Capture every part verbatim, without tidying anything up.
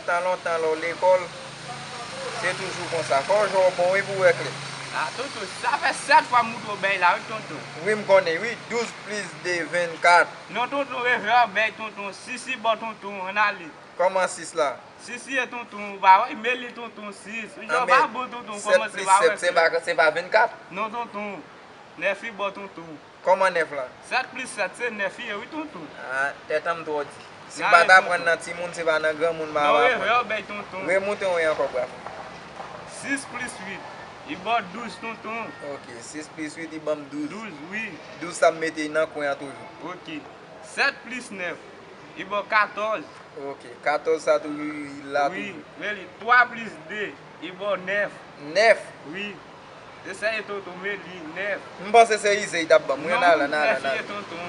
Tan lontan lè w lekòl, se toujou konsa. Fò w jwe w bon wi pou w wè klè. A, tonton, sa fè sèt fwa m moutre w bèy la, wi, tonton. Wi, m konnen, wi. Douz plis de, vennkat. Non, tonton, revè w bèy, tonton. Sis li bò, tonton, ann ale. Kòman sis la? Sis li ye, tonton, ou pa wè, men li, tonton, sis. Ou jan pa bon, tonton, kòmanse pa wè klè. Sèt plis sèt, se pa, se pa vennkat? Non, tonton. Nèf li bò, tonton. Kòman nèf la? Sèt plis sèt se nèf li ye wi, tonton. A, tèt an m twò di. Si m pa t aprann nan timoun, se pa nan granmoun m ap aprann. Non, revè w bèy, tonton. Remoute w ankò, bra. Sis plis uit, li ba w douz, tonton. Ok, sis plis uit, li ban m douz. Douz, wi. Douz sa m mete nan kwen an toujou. Ok. Sèt plis nèf, li ba w katòz. Ok, katòz sa toujou, li la toujou. Wi, men li twa plis de, li ba w nèf. Nèf? Wi. Se sa ye, tonton, men li nèf. M panse se ize li t ap ban m. Wi, ann ale, ann ale, ann ale. Non, nèf li ye, tonton.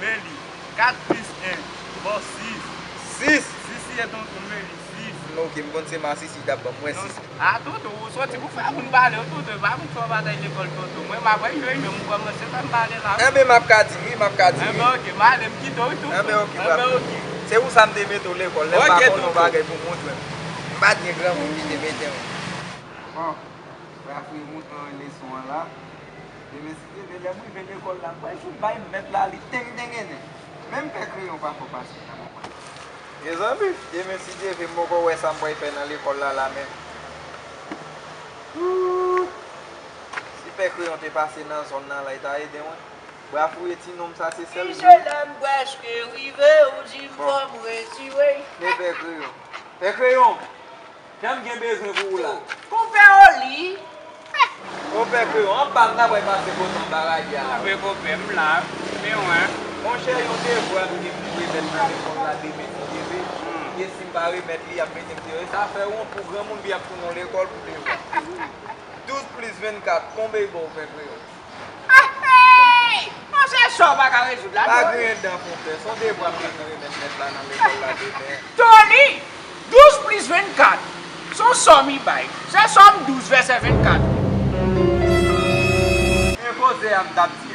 Men li. Kat plis en, ba w sis. Sis? Sis li ye, tonton, men li sis. Ok, m konn se masisi li t ap ban m. Mwen sis. A, tonton, ou sòti pou fè moun pale w, tonton, e pa pou fè w batay lekòl, tonton. Mwen, m ap wè yo, yo, m kòmanse fè m pale la. Enben, m ap ka di wi, m ap ka di wi. Enben, ok, m ale, m kite w wi, tonton. Enben, ok, papa. Enben, ok. Se pou sa m te mete w lekòl, lè m pa konnen yon bagay pou w montre m. M pa t gen granmoun ki te mete m. Bon, bra fouye montre w leson an la. Demen, si Dye vle, lè m rive lekòl la, m pral fout bay mèt la li teng tengenen. Menm pè kreyon pa fè w pase nan moman yo. Mezanmi, demen si Dye vle, m poko wè sa m pral fè nan lekòl la la menm. Ooh! Si pè kreyon te pase nan zòn nan la, li ta ede mwen. Bra fouye ti nonm sa, se sèl li. Misye, lè m prèske rive, ou di m fò m retire. Men pè kreyon. Pè kreyon! Jan m gen bezwen pou ou la. Konpè Oli. Konpè Kreyon, anba m n ap pase kote anba radya a. Anben konpè, m la, men wè. Monchè, yon devwa m gen pou remèt nan lekòl la demen si Dye vle. E si m pa remèt li, y ap mete m deyò. E sa fè wont pou granmoun, pi y ap tounen w lekòl pou devwa. Douz plis vennkat, konbyen l ba w, Pè Kreyon? Hey! Monchè, sa w pa ka rezoud la, Tony. Pa griyen dan, konpè. Se yon devwa m bezwen remèt mèt la nan lekòl la demen. Tony! Douz plis vennkat, se yon sòm li bay. Se Sòm douz, vèsè vennkat. Men koze a m t ap di.